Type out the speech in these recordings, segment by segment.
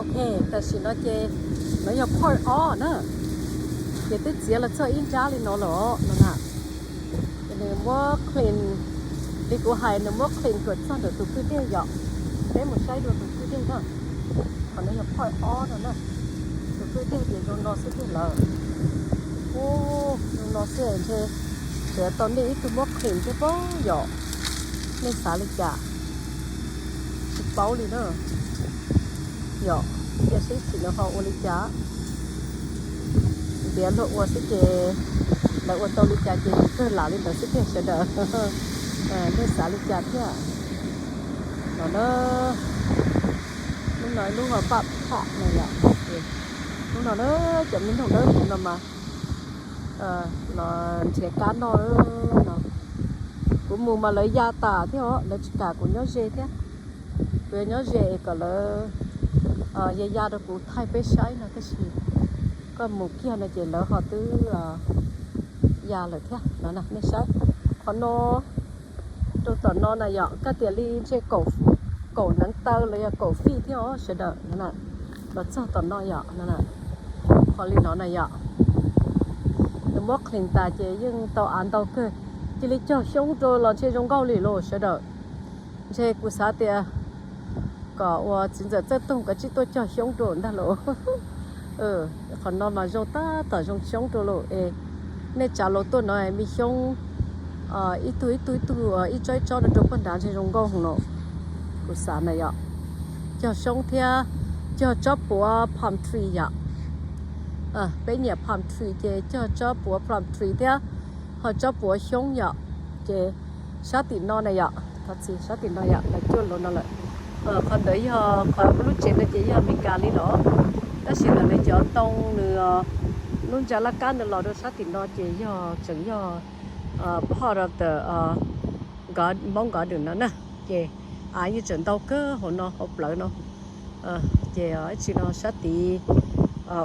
Ok, tam sim no ces no yog part ob na, ces twb txiav los txog ib nrab li no lawm no na. Ces nws muab clean, li kuv hais nws muab clean tuam txog ntawm tus kwj deg yom. Peb mus saib dua tus kwj deg na. Qhov no yog part ob no na. Tus kwj deg ces zoo no xwb tiag lawm. Ub, zoo no xwb ntshe tseem tau nej ib tug muab clean thiab pob yom. Nej xav li cas? Tsis paub li na. Yom, cia seb sim no ho ua li cas. Ntiav luag ua xwb ces lawv ua tau li cas ces kawg lam li ntawd xwb tiag sawv daws. Nej xav li cas thiab? No na, lub no lub ho paj phom no yom. Lub no na, cov me noog dawb huv no mas los nrhiav kab noj no. Kuv mus mas lawv ya tas thiab os, lawv tsis kam kuv nyob ze thiab. Kuv yuav nyob ze es kom lawv ya ya rau kuv thaij peb saib no tab sis koj mus kiag no ces lawv ho twb ya lawm thiab no. Nej saib qhov no, rau tom no na yom, koj tias li ntshe kaum neev taw los yog kaum fij thiab os sawv daws no. Los txog tom no yom, qhov li no na yom. Nws muab clean tas ces yeej tau av ntau kawg, cia li cog xyoob rau los ntshe zoo nkauj li lauj sawv daws. Ntshe kuv xav tias kom uas txiv ntxawm Txawj Toog koj tsij tuaj cog xyoob rau ntag lauj. Qhov no mas zoo tab tom zoo xyoob rau lauj es. Nej tsav los tuaj no me xyoob ib tug ib tug ib tug ib tsob ib tsob no rau pog nrad ntshe zoo nkauj no. Kuv xav na yom, cog xyoob thiab cog tsob puav palm tree yom. Peb nyiam palm tree ces cog tsob puav palm tree thiab ho tsob puav xyoob yom. Ces sab tim no na yom, thov txim, sab tim no yom, lawv cuaj luv no lawm. Qhov ntawd yog qhov lub tsev ntawd ces yog Amelikas li los, tab sis ntawm lawv cov ntoo nws lub ntsa laj kab nws los rau sab tim no ces yog tseem yog part of the Hmong Garden no na. Ces av yeej tseem ntau kawg hauv no hauv plawv no. Ces ib tsis no sab tid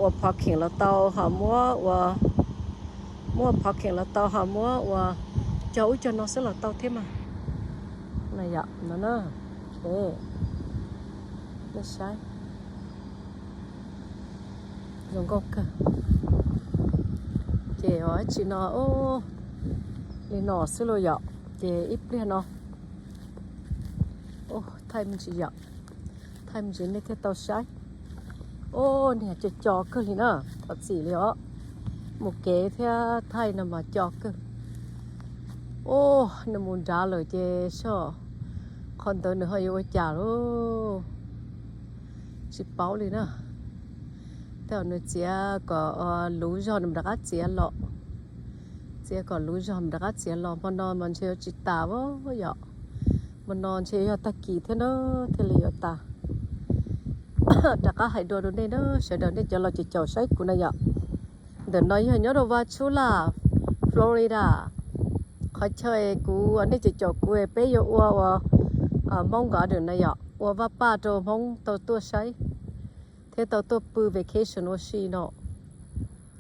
ua parking los tau ho muab ua, muab ua parking los tau ho muab ua cog ub cog no xwb los tau thiab mas. No yom, no na, nej saib, zoo nkauj kawg. Ces ib tsis no li no xwb lauj yom. Ces ib pliag no thaij me ntsis yom, thaij me ntsis nej thiaj tau saib. Ub, niag co co kawg li na, thov txim li os. Mus kev thiab thaij no mas co kawg. Ub, nws mus nrad lawm ces soj, qhov ntawd nws ho yuav ua cas lauj? Tsis paub li na. Tej zaum nws txiav kom luv zog nws mam rov qab txiav los. Txiav kom luv zog mam rov qab txiav los, hmo no mas ntshe yuav tsis tas yom. Hmo no ntshe yog tag kis thiab na thiaj li yuav tas. Rov qab hais dua rau nej na, sawv daws nej cov los caum caum saib kuv na yom. Ntawm no yog nyob rau Vaj Tshub Laj, Florida. Qhov chaw kuv, nej caum caum kuv peb yuav ua ua Hmoob Garden na yom, ua vaj paj rau Hmoob tau tuaj saib thiab tau tuaj pw vacation ua si no.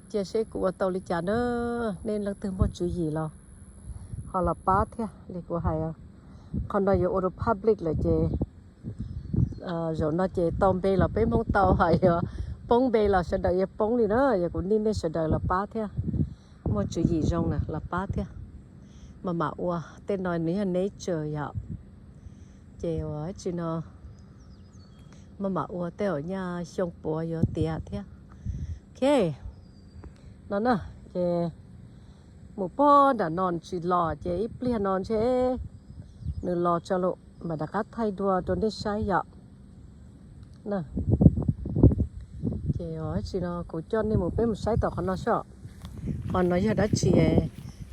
Cia seb kuv ua tau li cas na, nej leej twg muaj tswv yim los ho los pab thiab li kuv hais. Qhov no yuav ua rau public lawm ces zaum no ces tau npe los peb Hmoob tau, ho yuav poob npe los sawv daws yuav poob li na. Yog kuv nij nej sawv daws los pab thiab, muaj tswv yim zoo na los pab thiab. Maj mam ua, tej no nws yog nature yom. Ces ua tsis no maj mam ua tej zaum nyaj xyoo puav yuav tiav thiab. Ok, no na, ces mus pog nram no tsis los ces ib pliag no ntshe nws los tso lawm mam rov qab thaij dua rau nej saib yom. Ces tsis no kuv coj nej mus, peb mus saib tom qhov no soj. Qhov no yog dab tsi?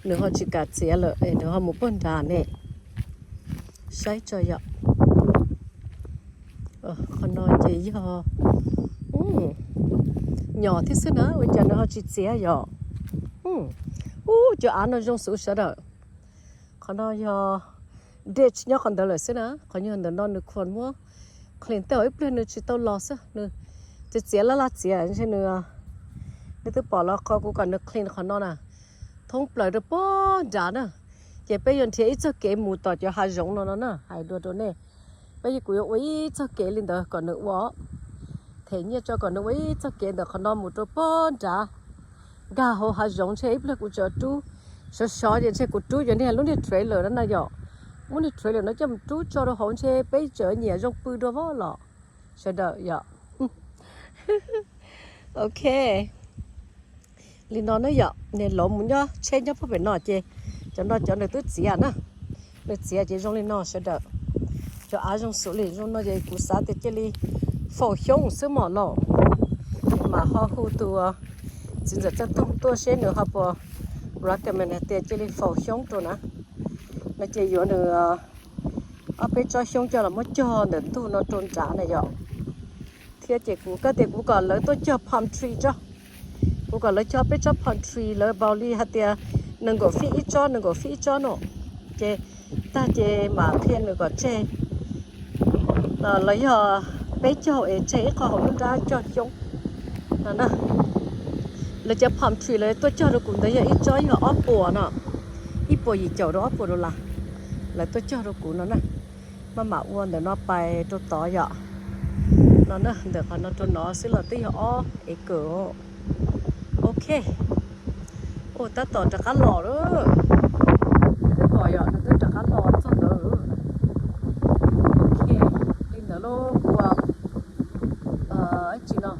Nws ho tsis kam txiav lawm es nws ho mus pog nrad ne. Saib tso yom. Qhov no ces yog nyom thiab xwb na, ua cas nws ho tsis txiav yom. Ub, cov av no zoo xwb sawv daws. Qhov no yog ditch nyob qhov ntawd lawm xwb na. Qhov nyuag ntawm no nws khuas muab clean tej zaum ib pliag nws tsis tau los xwb, nws txiav txiav laj laj txiav ntshe nws, nej twb pom los qhov kuv kom nws clean qhov no na, thoob plaws rau pog nrad na. Ces peb yuav nrhiav ib txoj kev mus tom cov hav zoov no no na, hais dua rau nej. Peb, kuv yuav ua ib txoj kev li ntawd kom nws ua, them nyiaj tso kom nws ua ib txoj kev ntawm qhov no mus rau pog nrad, nkag hauv hav zoov ntshe ib pliag kuv tseem rub, sov sov ces ntshe kuv rub yuav niag lub niag trailer no na yom. Muab niag trailer no coj mus rub tso rau hauv ntshe peb tseem nyiam zoo pw dua voj los sawv daws yom. Ok, li no na yom, niag lov mus nyob tsheb nyob puag pem no ces cov no cov nws twb txiav na, nws txiav ces zoo li no sawv daws. Cov av zoo xws li zoo no ces kuv xav tias cia li faus xyoob xwb mom lauj. Mas ho hu tus txiv ntxawm Txawj Toog tuaj seb nws ho puas recommend tias cia li faus xyoob rau na. No ces yuav nws ob peb tsob xyoob coj los muab cog ntawm ntug no rau nrad na yom. Thiab ces kuv koj tias kuv kom lawv tuaj cog palm tree tso. Kuv kom lawv cog peb tsob palm tree, lawv npaum li hais tias nees nkaum feet ib tsob, nees nkaum feet ib tsob no. Ces tag ces mam qhia nws kom tseg los yog peb caug es tseg ib qho hauv lub nrab cog xyoob no na. Lawv cov palm tree lawv tuaj cog rau kuv ntawd yog ib tsob yog ob puas no, ib puas yim caum rau ob puas dollar. Lawv tuaj cog rau kuv no na. Maj mam ua ntawm no pais rau tod yom. No na, ntawm qhov no rau no xwb los twb yog ob acre. Ok. Ua tab tom rov qab los lawm. Twb pom yom, nws twb rov qab los txog ntawd. Ok, li ntawd los ua ib tsi no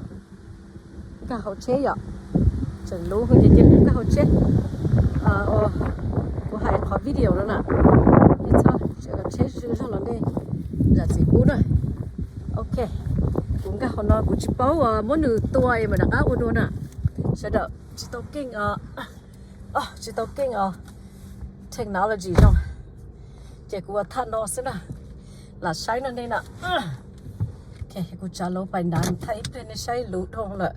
nkag hauv tsheb yom. Tseem luv ces cia kuv nkag hauv tsheb. Kuv hais qhov video no na, nej txhob tsheb zwm zog los nej zam txim pub na. Ok, kuv nkag hauv no kuv tsis paub muab nws tua es mam rov qab ua dua na. Sawv daws tsis tau keej, tsis tau keej technology zoo, ces kuv ua thaj no xwb na. Lam saib no nej na. Kuv tsav lauv pais nrad thaj ib pliag nej saib luv dhau lawm.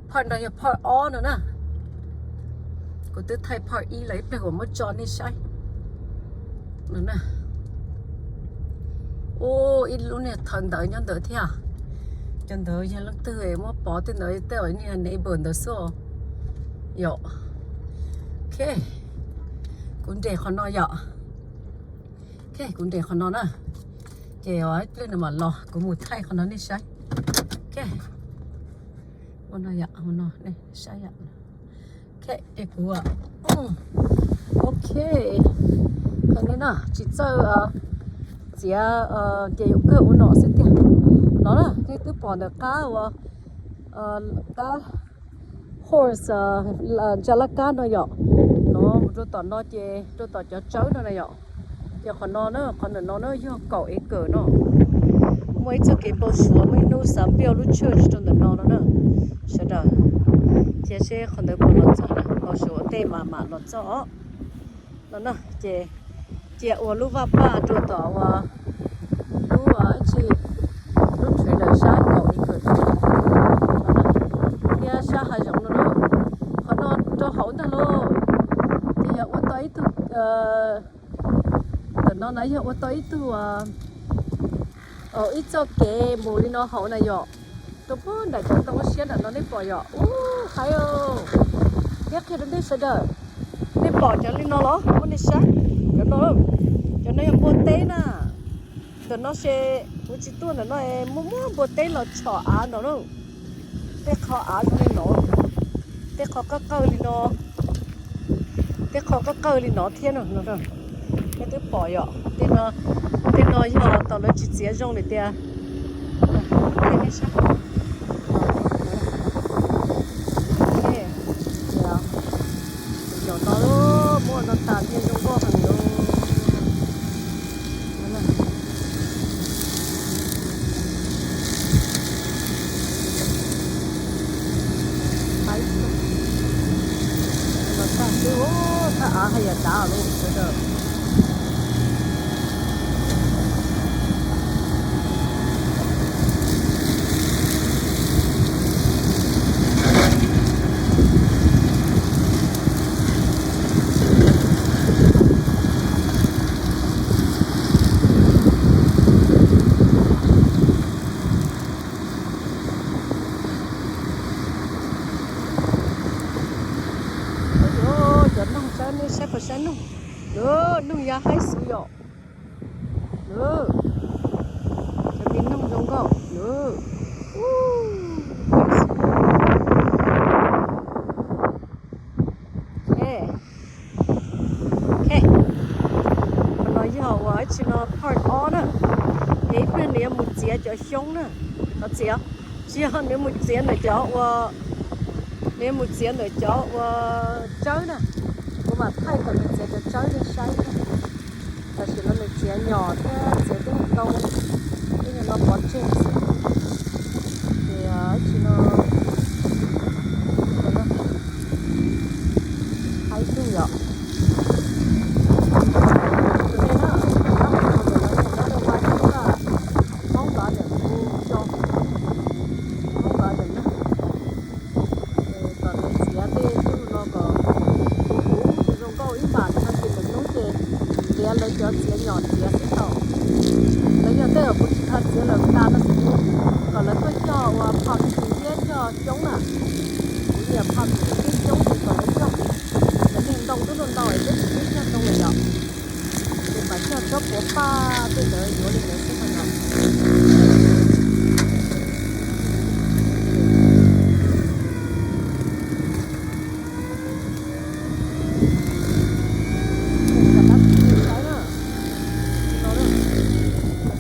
Part no yog part ob no na. Kuv twb thaij part ib lawm, ib pliag kuv muab tso nej saib no na. Ua ib lub niag thawv ntawd nyob ntawd thiab. Cov ntawd yog leej twg muab pov tej ntawd tej ua niag neighbor ntawd xwb. Yom. Ok, kuv nres qhov no yom. Ok, kuv nres qhov no na. Ces ib pliag nws mam los kuv mus thaij qhov no nej saib. Ok, ua no yom, ua no nej saib yom. Ok, ces kuv, ok, qhov no na tsis txawj txiav, ces yuav kawg ua no xwb tiag. No na nej twb pom ntawm qab uas qab horse, ntsa laj kab no yom. No mus rau tom no ces rau tom cov tsawb no na yom. Ces qhov no na, qhov ntawm no na yog kaum acre no. Muaj ib txoj kev npau suav muaj ib hnub xav build lub church rau ntawm no no na sawv daws. Cia seb qhov ntawd puas los txog na, npau suav ua ntej mas mam los txog os. No na ces cia ua lub vaj paj rau tom uas lub, ib tsi, lub trailer sab kaum acre thiab sab hav zoov no na. Qhov no rau hauv ntag lauj. Ces yog ua tau ib tug, ntawm no na yog ua tau ib tug, ib txoj kev mus li no hauv na yom. Rau puag nram cov ntoo siab nram no nej pom yom. Ub, hais, thiab qhia rau nej sawv daws, nej pom cov li no los muab nej saib. Cov no, cov no yog npua teb na. Ntawm no ces kuv tsis tuaj ntawm no, muaj muab npua teb los tshom av ntawm no. Tej qho av zoo li no, tej qho qab qawj li no, tej qho qab qawj li no thiab no. Nej twb pom yom, tej no yog tom lawv tsis txiav zoo li tias. Cov no muaj no tas thiaj zoo nkauj heev li. Los tag xwb, thaj av haj yam dav lawm sawv daws. Cov noog saib, nej saib puas saib noog? Noog ya haib xwb yom. Cov me noog zoo nkauj. Cov xyoob na, los txiav, tsis yog nws mus txiav ntawm cov ua, nws mus txiav ntawm cov ua tsawb na. Kuv mam thaij kom nws txiav cov tsawb nej saib na. Tam sim no nws txiav nyom thiab txiav tej ntoo, tej no pov tseg xwb. Ces tsis no haib zug yom. Tus nej na, tus nej na, tus nej na, Hmoob los ntawm kuv xyoo, Hmoob los ntawm na. Kom lawv txiav tej tug no kom huv huv zoo zoo nkauj ib npam no ces lawv hnub ces ntiav lawv cov txiav nyom txiav xwb tau. Lawv yog tej uas kuv tsis tau txiav lawm tas no ces kuv kom lawv tuaj coj ua phom tsis thiab coj xyoob na. Kuv nyiam phom tsis thiab xyoob ces kom lawv coj. Lawv tej ntoo twb ntau ntau es peb tsis thiab coj ntoo lawm yom. Ces mam coj tsob puav paj tej ntawd yuav li ntawd xwb no yom.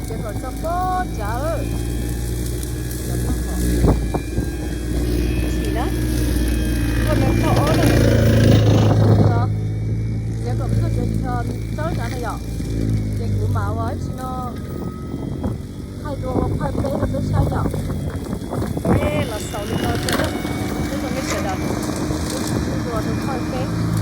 Txiav kom txog pob tsav lawm. Tsis na, koj nws koj ob na. Txiav kom txog cov tsawb tsav na yom. Ces kuv mam ua ib tsis no thaij dua ua qhov peb rau peb saib yom. Peb los xaus li no tso na, peb rau nej sawv daws, peb tsis pub dua rau qhov peb.